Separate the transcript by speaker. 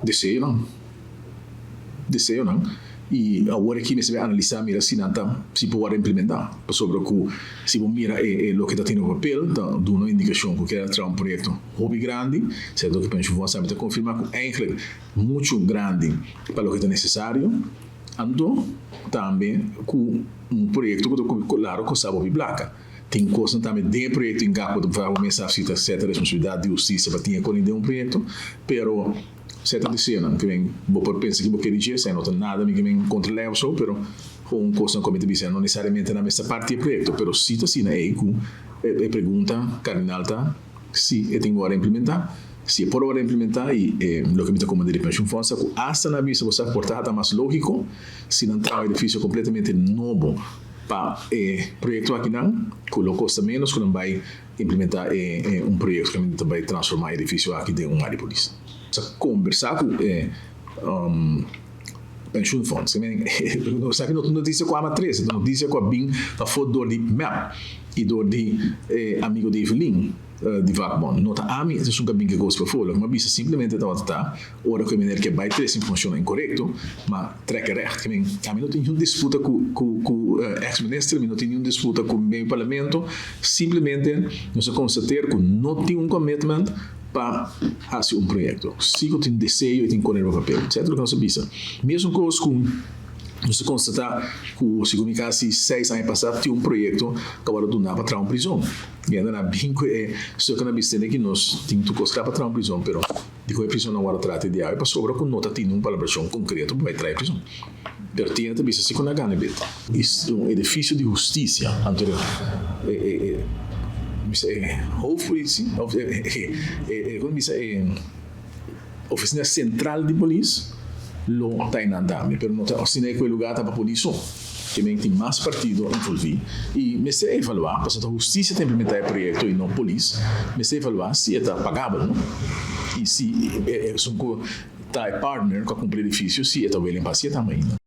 Speaker 1: Deseonan. Deseonan. I awor aki mester bai analisá mira si nan ta si por wòrdu implementá. Pasobra ku si bo mira e e loke ta tin na papel ta duna un indikashon ku kier a traha un proyekto hopi grandi, sierto ku Pensioenfonds tambe ta konfirmá ku eigentlik muchu grandi pa loke ta nesesario. Anto tambe ku un proyekto ku ta klaro kostá hopi plaka. Tin kosnan tambe den e proyekto in gap ku ta bo mes sa si ta sierto responsabilidat di hustisia pa tin e konin den un proyekto, pero sierto deseonan ke men bo por pensa ke bo kere dje, esei no ta nada mi ke men kontra lei òf so, pero un kosnan ku mi ta bisa no nesariamente nan mester parti e proyekto, pero si ta asina ei ku e pregunta kardinal ta si e tin ku wòrdu implementá, si e por wòrdu implementá i e loke mi ta komand'é di Pensioenfonds ta ku asta nan a bisa bo sa por ta mas lógiko si nan traha un edifisio kompletamente nobo. Pa e proyecto akinan cu lo costa menos cu nan bay implementa e un proyecto caminda ta bay transforma e edificio aki den un área di polis. Nos a conversa cu e pensioenfonds. Esaki no ta un noticia cu ama trece, ta un noticia cu a bin afo door di mep y door di e amigo di Evelyn. Di vakbond. No ta ami esun ka bin ke kos pafó. Loke mi a bisa simplemente tabata ta, ora ku e meneer ke bai trese informashonnan inkorekto, ma trek e recht. Ke men, ami no tin niun disputa ku ku ku eks minister, mi no tin niun disputa ku medio parlamento. Simplemente nos a konstater ku no tin un commitment pa hasi un proyekto. Si ku tin deseo i tin kone riba papel. Sèt loke nos a bisa. Mesun kos ku nos a konstatá ku segun mi kasi 6 aña pasá tin un proyekto ku a wòrdu duna pa traha un prizon. Yenda na bin ku e stuk na bistende ki nos tin tur kos kla pa traha un prizon, pero dikon e prizon no wòrdu trata e diawe? Pasobra ku no ta tin un palabrashon konkreto pa bai traha e prizon. Pero tin ta bisa si ku na gana e bit. Un edifisio di hustisia, anto e e bisa e hoofdpolitie of e e kon bisa e ofisina sentral di polis lo ta einan tambe, pero no ta asina ku e lugar ta pa polis so. Ke men tin mas partido envolví i mester evaluá, pasobra ta hustisia ta implementá e proyekto i no polis, mester evaluá si e ta pagabel no i si esun ku ta e partner ku a kumpra e edifisio si e ta willing pa hasi e tamba ainda.